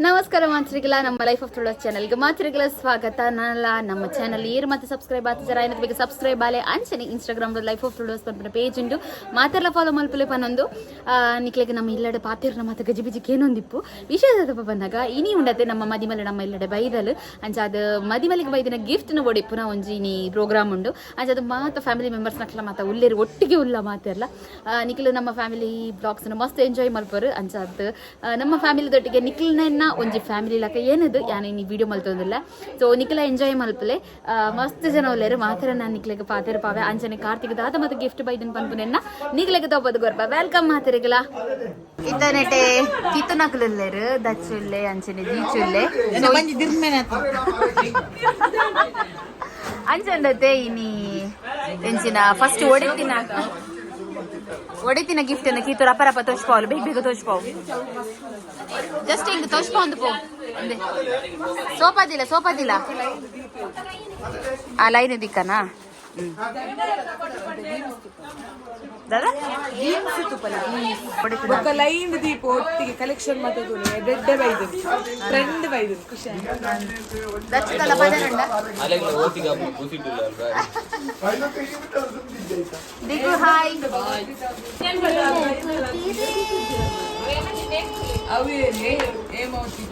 ನಮಸ್ಕಾರ ಮಾತ್ರಿಗಳ, ನಮ್ಮ life of ತುಳುವಸ್ ಚಾನಲ್ಗೆ ಮಾತ್ರಿಗಳ ಸ್ವಾಗತ. ನಾನಲ್ಲ ನಮ್ಮ ಚಾನಲ್ ಏರು ಮತ್ತೆ ಸಬ್ಸ್ಕ್ರೈಬ್ ಆತ ಜರ ಏನಕ್ಕೆ ಬೇಕು ಸಬ್ಸ್ಕ್ರೈಬ್ ಆಲೆ. ಅಂಚನೆ ಇನ್ಸ್ಟಾಗ್ರಾಮ್ ಲೈಫ್ ಆಫ್ ತುಳುವಸ್ ಪನ್ಪಿನ ಪೇಜ್ ಉಂಡು, ಮಾತೆರ್ಲ ಫಾಲೋ ಮಲ್ಪುಲೆ ಪನೊಂದು. ನಿಕ್ಲೆಗ್ ನಮ್ಮ ಇಲ್ಲಡೆ ಪಾತೆರ್ನ ಮಾತ ಗಜಿಬಿಜಿ ಕೇನೊಂದಿಪ್ಪು. ವಿಶೇಷ ಬಂದಾಗ ಇನಿ ಉಂಡತೆ ನಮ್ಮ ಮದಿಮಲೆ ನಮ್ಮ ಇಲ್ಲಡೆ ಬೈದಲ್. ಅಂಚ ಅದು ಮದಿಮಲೆಗೆ ಬೈದಿನ ಗಿಫ್ಟ್ ನ ಒಡಿಪುನ ಒಂಜಿ ಇನಿ ಪ್ರೋಗ್ರಾಮ್ ಉಂಡು. ಅಂಚ ಅದು ಮಾತ ಫ್ಯಾಮಿಲಿ ಮೆಂಬರ್ಸ್ ನಕ್ಲ ಮಾತ ಉಲ್ಲೇರು, ಒಟ್ಟಿಗೆ ಉಲ್ಲ ಮಾತೆರ್ಲ. ನಿಕ್ಲು ನಮ್ಮ ಫ್ಯಾಮಿಲಿ ವ್ಲಾಗ್ಸ್ ಮಸ್ತ್ ಎಂಜಾಯ್ ಮಲ್ಪರು. ಅಂಚ ಅದು ನಮ್ಮ ಫ್ಯಾಮಿಲಿ ದೊಟ್ಟಿಗೆ ನಿಕ್ಲ್ನ ಒಂಜಿ ಫ್ಯಾಮಿಲಿ ಲಕ ಏನದು ಯಾನ್ ಇನಿ ವಿಡಿಯೋ ಮಲ್ತೊಂದಿಲ್ಲ. ಸೊ ನಿಕ್ಲ ಎಂಜಾಯ್ ಮಲ್ಪಲೆ. ಮಸ್ತ್ ಜನ ಉಲ್ಲೇರು, ಮಾತ್ರ ನಾನು ನಿಕ್ಲೆಗ್ ಪಾತೆರ್ ಪಾವೆ. ಅಂಚನೆ ಕಾರ್ತಿಕ್ ದಾದ ಮತ್ತೆ ಗಿಫ್ಟ್ ಬೈದನ್ ಪನ್ಪುನೆನ್ನ ನಿಕ್ಲೆಗ್ ತೋಪದು ಗೊರ್ಪ. Welcome ಮಾತೆರೆಗ್ಲ. ಇತ್ತನೆಟೆ ಕಿತ್ತುನಕ್ಲುಲ್ಲೇರು, ದಚ್ಚುಲ್ಲೆ, ಅಂಚನೆ ದೀಚುಲ್ಲೆ. ಅಂಚಂಡತೆ ಇನಿ ಎಂಚಿನ ಫಸ್ಟ್ ಒಡಿತಿನ ಒಡಿತಿನ ಗಿಫ್ಟ್ ಅನ್ನ ಕೀತು ರಪ ರಪ ತೋಚ್ಪಾವಲು. ಬೇಗ ಬೇಗ ತೋಚ್ಪಾವು. ಜಸ್ಟ್ ಹಿಂಗ್ ತೋಚ್ಪಾ ಒಂದು ಪೋ. ಸೋಪಾದಿಲ್ಲ, ಸೋಪಾದಿಲ್ಲ. ಆ ಲೈನ್ ದಿಕ್ಕನಾ? ಹ್ಮ್ ದಾದಾ. ಬೊಕ್ಕ ಲೈನ್ ದೀಪ ಒಟ್ಟಿಗೆ ಕಲೆಕ್ಷನ್ ಮಾತದು ಎಡ್ಡೆ ಬೈದು ಟ್ರೆಂಡ್ ಬೈದು ಖುಷಿ ಆಯ್ತು. ದಚ್ಚುದಲ್ಲ ಪದನುಂಡ. ದಿಗು ಹಾಯ್.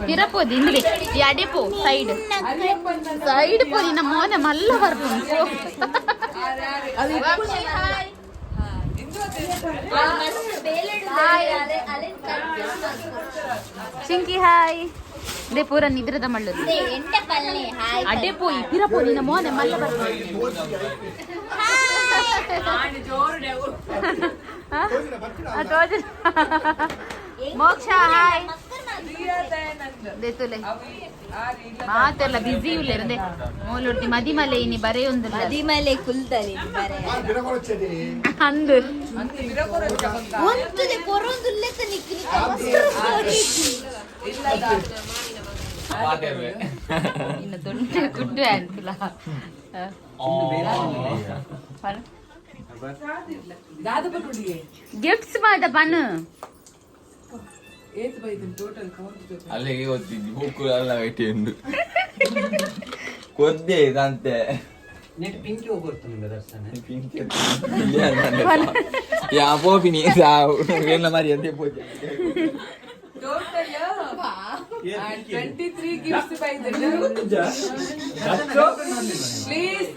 ಪಿರಪೋದಿ ಇಂದ್ರಿ ಅಡೆಪೋ ಸೈಡ್ ಸೈಡ್ ಪೋ. ನಿನ್ನ ಮೋನೆ ಮಲ್ಲ ಬರ್ಪುಂಡು. Hi Chinki hi. They ಪೂರ ನಿದ್ರದ ಮಳ್ಳು. ಅಡೆ ಪೋಯಿ ಪಿರ ಪೋ, ನಿನ್ನ ಮೋನೆ ಮಲ್ಲ ಬರ್ಪುಂಡು. ಮೋಕ್ಷ ಹಾಯ್. ದೇತುಲೆ ಮಾತೆಲ್ಲ ಬಿಸಿ ಉಲ್ಲೇರಂದೆ. ಮೋಲುರ್ತಿ ಮದಿಮಲೆ ಇನಿ ಬರೆಯೊಂದು. ಮದಿಮಲೆ ಕುಲ್ದಲಿ. ಅಂದು. ಒಂತದೆ ಕೊರೊಂದುಲ್ಲೆತ ನಿಕ್ ನಿಕ್. ಇನ್ನು ದೊಡ್ಡ ಗುಡ್ಡು ಅಂತಲ್ಲ. ಗಿಫ್ಟ್ಸ್ ಮಾದ ಪನ್ನು. ಏತ್ ಬೈದು ಟೋಟಲ್ ಕೌಂಟ್? ಅಲ್ಲಿಗೆ ಗೊತ್ತಿದ್ದು ಬುಕ್ ಎಲ್ಲ ಉಂಡು ಕೊದ್ದೆ ಇದಂತೆ. ನೆಟ್ ಪಿಂಕಿ ಹೋಗ್ಬರ್ತುಂಡ ದರ್ಶನ. ಯಾ ಪೋಪಿನಿ ಸಾವು ಎಲ್ಲ ಮಾರಿ ಅಂತೆ ಪೋಜೆ. ಟೋಟಲ್ 23 ಗಿಫ್ಟ್ಸ್ ಬೈದು. Please.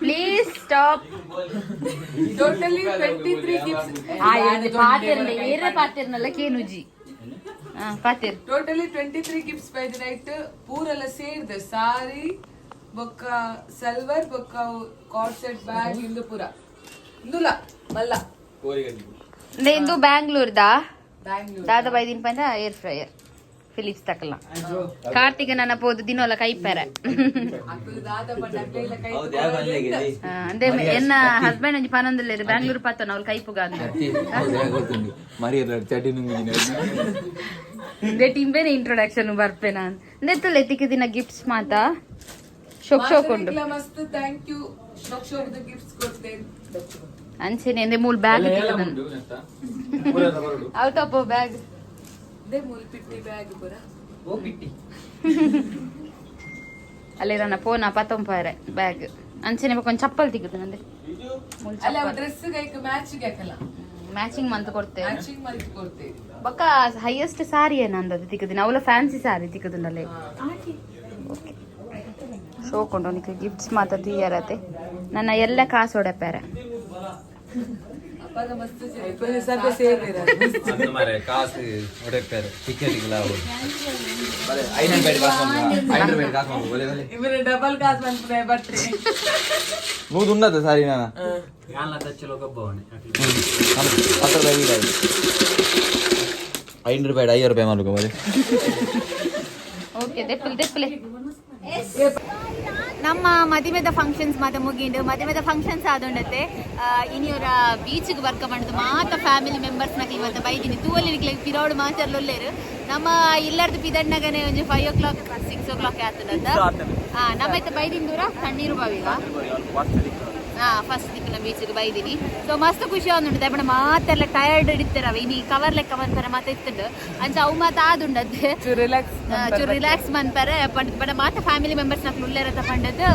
Please stop. Totally 23 gifts. ಪಾತಿರ್ನ ಏರ ಪಾತಿರ್ನಲ್ಲ ಕೇನುಜಿ ಪಾತಿರ್. ಟೋಟಲಿ 23 ಗಿಫ್ಟ್ಸ್ ಬೈದು. ನೈಟ್ ಪೂರೆಲ್ಲ ಸೇರ್ದೆ ಸಾರಿ ಬೊಕ್ಕ ಸಲ್ವರ್ ಬೊಕ್ಕ ಕಾರ್ಡ್ ಸೆಟ್ ಬ್ಯಾಗ್ ಇಂದು ಪೂರ ಇಂದುಲ ಮಲ್ಲ. ಇಂದು ಬ್ಯಾಂಗ್ಳೂರ್ದ. ಬ್ಯಾಂಗ್ಳೂರ್. ದಾದ ಬೈದಿನ ಪಂಡ ಏರ್ ಫ್ರೈಯರ್ ಫಿಲಿಪ್ಸ್ ತಕಲ. ಕಾರ್ತಿಕ ನನ್ನ ಪೋದು ದಿನೋಲ ಕೈಪೆರೆ. ಅಕುಲು ದಾದ ಪಂಡ ಅಕ್ಲೆಲ್ಲ ಕೈ. ಹೌದು, ಯಾವ ಮನೆಗೆ? ಅಂದೆ ಎನ್ನ ಹಸ್ಬೆಂಡ್ ಒಂಜಿ ಪನೊಂದುಲ್ಲೆರ್, ಬ್ಯಾಂಗ್ಳೂರ್ ಪತ್ತನ ಅವ್ಲು ಕೈಪುಗ ಅಂದ್. ಗೊತ್ತುಂಡು ಮರಿಯಲ್ಲ ಚಟಿ ನುಂಗಿನ. ಇಂದೆ ಟಿಂಬೇನೆ ಇಂಟ್ರೊಡಕ್ಷನ್ ಬರ್ಪೆ ನಾನು. ಇಂದೆತ್ತುಲೆ ತಿಕ್ಕ ದಿನ ಗಿಫ್ಟ್ಸ್ ಮಾತ ಶೋಕ್ ಶೋಕ್ ಉಂಡು. ಮಾತೆರೆಗ್ಲ ಮಸ್ತ್ thank you. ಶೋಕ್ ಶೋಕ್ ಗಿಫ್ಟ್ಸ್ ಕೊಡ್ತೇನೆ. ಅಂಚೆನೆ ಇಂದೆ ಮೂಲ್ ಬ್ಯಾಗ್ ಔಟ್ ಆಫ್ ಬ್ಯಾಗ್. ಇದೇ ಮೂಲ್ ಪಿಟ್ಟಿ ಬ್ಯಾಗ್ ಪೂರ. ಓ ಪಿಟ್ಟಿ. ಅಲ್ಲಿ ನನ್ನ ಫೋನ್ ಪತ್ತೊಂಪಾರೆ ಬ್ಯಾಗ್. ಅಂಚೆನೆ ಬೊಕ್ಕ ಒಂಜಿ ಚಪ್ಪಲ್ ತಿಕ್ಕುದು ನಂದೆ. ಅಲ್ಲ, ಡ್ರೆಸ್ ಕೈಕ್ ಮ್ಯಾಚ್ ಹಾಕಲ್ಲ. ಮ್ಯಾಚಿಂಗ್ ಮಂತ್ ಕೊಡ್ತೇವೆ. ಮ್ಯಾಚಿಂಗ್ ಮಲ್ತ್ ಕೊಡ್ತೇವೆ. ಬೊಕ್ಕ ಹೈಯೆಸ್ಟ್ ಸಾರಿ ಏನಂದದು ತಿಕ್ಕುದಿನ ಅವಲ ಫ್ಯಾನ್ಸಿ ಸಾರಿ ತಿಕ್ಕುದುಂಡಲೆ. ಓಕೆ, ಶೋಕ್ ಉಂಟು ನಿಕ್ ಗಿಫ್ಟ್ಸ್ ಮಾತ ತೂಯರತೆ. ನನ್ನ ಎಲ್ಲ ಕಾಸು ಒಡಪೇರೆ. ಅಪ್ಪಾಗ ಮಸ್ತ್ ಜನ ಸಭೆ ಸೇರಿರ. ಮಾರೆ ಕಾಸು ಹೊಡೆಪಾರೆ ಟಿಕೆಟ್ 500 ಕಾಸು, 500 ಕಾಸು ಒಲೆ ಒಲೆ. ಇವರ ಡಬಲ್ ಕಾಸು ಮನ್ಪುನೆ ಬಟ್ರಿ. ನೂದು ಉನ್ನತ ಸಾರಿ ನಾನು. ಯಾನ್ಲ ದಚ್ಚಲ ಗೊಬ್ಬವನೆ. 10 ರೂಪಾಯಿ, 500 ರೂಪಾಯಿ, 5 ರೂಪಾಯಿ ಮಾಡ್ಕೊ ಬರೀ. ಓಕೆ, ದೆಪ್ಪಲೆ ದೆಪ್ಪಲೆ. ನಮ್ಮ ಮದಿಮೆದ ಫಂಕ್ಷನ್ಸ್ ಮಾತ ಮುಗಿಂಡು. ಮದಿಮೆದ ಫಂಕ್ಷನ್ಸ್ ಆದೊಂಡತೆ ಇನಿಯವರ ಬೀಚ್ಗೆ ವರ್ಕ ಮಾಡುದು ಮಾತ ಫ್ಯಾಮಿಲಿ ಮೆಂಬರ್ಸ್ ನಕಲಿ ಮಾತ ಬೈದಿನಿ ತೂವಲ್ಲಿ. ನಿಕ್ಲೆ ಪಿರೋಡು ಮಾಚರ್ಲೊಲ್ಲೇರು. ನಮ್ಮ ಇಲ್ಲರ್ದು ಪಿದಣ್ಣಗನೆ ಒಂಜಿ 5 ಓ ಕ್ಲಾಕ್ 6 ಓ ಕ್ಲಾಕ್ ಆತದಂತ. ನಮ್ಮ ಇತ್ತ ಬೈದಿನ ದೂರ ತಣ್ಣೀರು ಬಾವಿಗ. ಹಾ, ಫಸ್ಟ್ ದಿಕ್ಕಿನ ಬೀಚ್ಗೆ ಬೈದಿನಿ. ಸೊ ಮಸ್ತ್ ಖುಷಿ ಆವೊಂದುಂಡು. ದಾಯೆ ಪಂಡ ಮಾತೆಲ್ಲ ಟಯರ್ಡ್ ಇಡ್ತಾರವ ಇನಿ ಕವರ್ ಲೆಕ್ಕ ಮನ್ಪರೆ ಮಾತ ಇತ್ತುಂಡು. ಅಂಚ ಅವು ಮಾತ ಆದುಂಡತ್ತೆ. ರಿಲ್ಯಾಕ್ಸ್. ಚೂರು ರಿಲ್ಯಾಕ್ಸ್ ಮನ್ಪರೆ ಪಂಡ್ ಬಡ ಮಾತ ಫ್ಯಾಮಿಲಿ ಮೆಂಬರ್ಸ್ ನಕ್ಲು ಉಲ್ಲೇರತ ಪಂಡದ್ದು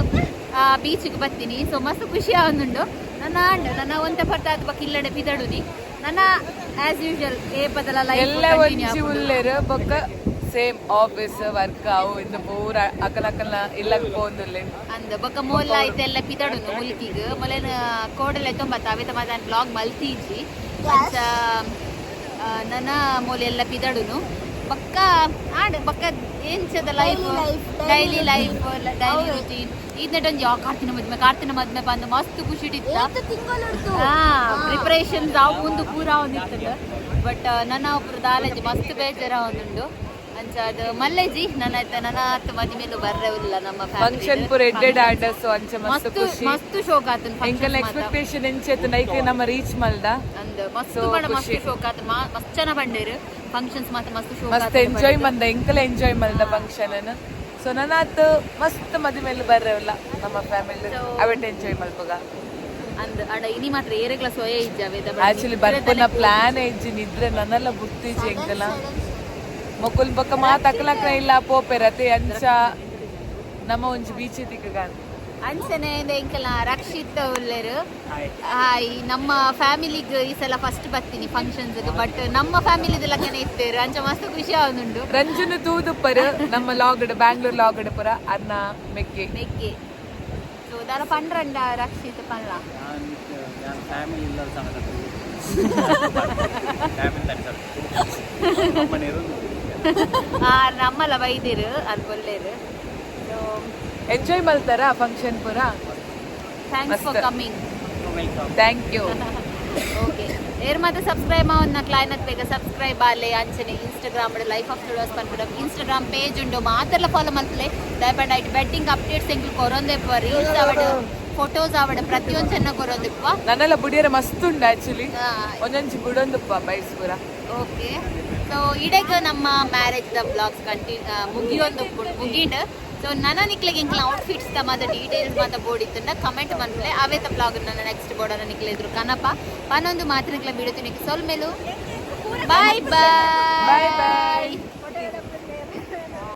ಬೀಚ್ಗೆ ಬತ್ತೀನಿ. ಸೊ ಮಸ್ತ್ ಖುಷಿ ಆವೊಂದುಂಡು. ನನ್ನ ಅಂಡ್ ನನ್ನ ಒಂತೆ ಪರ್ತ ಅದು ಬೊಕ್ಕ ಇಲ್ಲಡೆ ಪಿದಡುನಿ. ನನ್ನ ಆಸ್ ಯೂಶುವಲ್ ಏಪದಲ ಲೈಫ್. ಎಲ್ಲ ಒಂಜಿ ಉಲ್ಲೇರು ಬೊಕ್ಕ ಸೇಮ್ ಆಫೀಸ್ ವರ್ಕ್ ಅವು ಇಂದು ಪೂರ ಅಕಲ ಅಕಲ್ನ ಇಲ್ಲಗ್ ಪೋಂದುಲ್ಲೆ. ಅಂದ್ ಬೊಕ್ಕ ಮೋಲ್ಲ ಐತೆಲ್ಲ ಪಿದಡುನು ಮುಲ್ಕಿಗ್ ಮೊಲೆನ ಕೋಡಲೆ ತೊಂಬತ್ತ ಅವೆತ ಮಾತ ಬ್ಲಾಗ್ ಮಲ್ತೀಜಿ. ಅಂಚ ನನ್ನ ಮೂಲೆ ಎಲ್ಲ ಪಿದಡುನು ಬೊಕ್ಕ ಆಂಡ್ ಬೊಕ್ಕ ಎಂಚದ life, daily life, daily routine. ಇದನ್ನ ಒಂಜಿ ಕಾರ್ತಿನ ಮದ್ಮೆ, ಕಾರ್ತಿನ ಮದ್ಮೆ ಬಂದು ಮಸ್ತ್ ಖುಷಿ ಇತ್ತ. ತಿಂಗಳು. ಪ್ರಿಪರೇಷನ್ಸ್ ಅವು ಒಂದು ಪೂರ ಒಂದಿತ್ತದ. ಬಟ್ ನನ್ನ ಒಬ್ರು ದಾಲಜಿ ಮಸ್ತ್ ಬೇಜಾರ ಒಂದುಂಡು. ಅಂಚ ಅದು ಮಲ್ಲೇಜಿ ನನ್ನ ಆಯ್ತ ನನ್ನ ಆತ್ ಮದಿ ಮೇಲೆ ಬರ್ರೆ ಇಲ್ಲ ನಮ್ಮ family. Function ಪೂರ ಎಡ್ಡೆಡ್ ಆಂಡ. ಸೊ ಅಂಚ ಮಸ್ತ್ ಮಸ್ತ್ ಖುಷಿ. ಮಸ್ತ್ ಶೋಕ್ ಆತನ್. ಎಂಕಲ್ನ ಎಕ್ಸ್ಪೆಕ್ಟೇಷನ್ ಎಂಚೆತ್ತು ನೈಕ್ ನಮ್ಮ ರೀಚ್ ಮಲ್ದ. ಅಂದ್ ಮಸ್ತ್ So ಬಡ ಮಸ್ತ್ ಖುಷಿ. ಶೋಕ್ ಆತ. ಮಸ್ತ್ ಜನ ಬಂಡೇರು. ಫಂಕ್ಷನ್ಸ್ ಮಾತ್ರ ಮಸ್ತ್ ಶೋಕ್. ಮಸ್ತ್ ಎಂಜಾಯ್ ಮಂದ, ಎಂಕಲ ಎಂಜಾಯ್ ಮಲ್ದ ಫಂಕ್ಷನ್. ಸೊ ನನ್ನಾತ್ ಮಸ್ತ್ ಮದಿ ಮೇಲೆ ಬರ್ರೆವಲ್ಲ ನಮ್ಮ ಫ್ಯಾಮಿಲಿ ಅವೆಟ್ ಎಂಜಾಯ್ ಮಲ್ಪಗ. ಅಂದ್ ಅಡ ಇನಿ ಮಾತ್ರ ಏರೆಗ್ಲ ಸೊಯೆ ಇಜ್ಜಾವೆ. ಆಕ್ಚುಲಿ ಬರ್ಪುನ ಪ್ಲಾನ್ ಇಜ್ಜಿ, ನಿದ್ರೆ ನನ್ನೆಲ್ಲ ಬುತ್ತಿಜಿ ಎಂಕಲ. ಮೊಕುಲ್ ಬೊಕ್ಕ ಮಾತ್ ಅಕ್ಲಕ್ನ ಇಲ್ಲ ಪೋಪೆರತೆ. ಅಂಚ ನಮ್ಮ ಒಂಜಿ ಬೀಚ್ ತಿಕ್ಕಗಾನ್. ಅಂಚನೆ ಎಂಕಲ್ನ ರಕ್ಷಿತ್ ಉಲ್ಲೇರು. ಹಾಯ್. ನಮ್ಮ ಫ್ಯಾಮಿಲಿಗ್ ಈ ಸಲ ಫಸ್ಟ್ ಬರ್ತೀನಿ ಫಂಕ್ಷನ್ಸ್. ಬಟ್ ನಮ್ಮ ಫ್ಯಾಮಿಲಿದ ಲಗ್ನ ಇತ್ತೇರು. ಅಂಚ ಮಸ್ತ್ ಖುಷಿ ಆವೊಂದುಂಡು. ರಂಜನ ತೂದುಪ್ಪರು ನಮ್ಮ ಲಾಗಡ್, ಬ್ಯಾಂಗ್ಳೂರ್ ಲಾಗಡ್ ಪುರ ಅರ್ನ ಮೆಕ್ಕೆ. ಮೆಕ್ಕೆ. ಸೊ ದಾರ ಪಂಡ್ರಂಡ ರಕ್ಷಿತ್ ಪನ್ಲ. ನಾನು ಫ್ಯಾಮಿಲಿ ಇಲ್ಲ ಸಮೇತ, ಫ್ಯಾಮಿಲಿ ತಡಿ. ನಮ್ಮಲ್ಲ ಬೈದಿರು ಅಲ್ಲಿ ಬೊಲ್ಲೇರು. ಸೊ ಎಂಜಾಯ್ ಮಲ್ತಾರ ಫಂಕ್ಷನ್ ಪುರ. Thanks for ಮಸ್ತ್. Coming. Welcome. Thank you. Okay, ಏರ್ ಮಾತ ಸಬ್ಸ್ಕ್ರೈಬ್ ಅವನ್ನ ಕ್ಲೈನತ್ ಬೇಗ ಸಬ್ಸ್ಕ್ರೈಬ್ ಆಲೆ. ಅಂಚನೆ ಇನ್ಸ್ಟಾಗ್ರಾಮ್ ಲೈಫ್ ಆಫ್ ತುಳುವಾಸ್ ಪನ್ಪುನ ಇನ್ಸ್ಟಾಗ್ರಾಮ್ ಪೇಜ್ ಉಂಡು, ಮಾತೆಲ್ಲ ಫಾಲೋ ಮಲ್ಪಲೆ. ದಯಪಂಡ ಐಟ್ ಬೆಟ್ಟಿಂಗ್ ಅಪ್ಡೇಟ್ಸ್ ಎಂಕ್ಲು ಕೊರೊಂದೆಪ್ಪ. ರೀಲ್ಸ್ ಆವಡ್, ಫೋಟೋಸ್ ಆವಡ್, ಪ್ರತಿಯೊಂದು ಚೆನ್ನಾಗಿ ಕೊರೊಂದಿಪ್ಪ. ನನ್ನೆಲ್ಲ ಬುಡಿಯರ ಮಸ್ತ್ ಉಂಡು ಆಕ್ಚುಲಿ. ಒಂದೊಂಜಿ ಬುಡೊಂದುಪ್ಪ ಬೈಸ್ ಪುರ. ಓಕೆ, ಸೊ ಇಡೀಗ ನಮ್ಮ ಮ್ಯಾರೇಜ್ the blogs ಕಂಟಿನ್ಯೂ ಮುಗಿಯೊಂದು ಮುಗಿಂಡ್. ಸೊ ನನ್ನ ನಿಕ್ಲೆಗೆ ಎಂಕ್ಲ ಔಟ್ಫಿಟ್ಸ್ ದ ಮಾತ ಡೀಟೇಲ್ಸ್ ಮಾತ ಬೋರ್ಡ್ ಇತ್ತಂಡ ಕಮೆಂಟ್ ಮನ್ಪಲೆ. ಅವೇತ ಬ್ಲಾಗ್ ನನ್ನ ನೆಕ್ಸ್ಟ್ ಬೋರ್ಡ್ ನಿಕ್ಲೆ ಎದುರು ಕನಪ ಪನೊಂದು ಮಾತ್ರ ನಿಕ್ಲೆ ಬಿಡುತ್ತೀನಿ. ಸೊಲ್ಮೆಲು, ಬಾಯ್ ಬಾಯ್. Boy boy.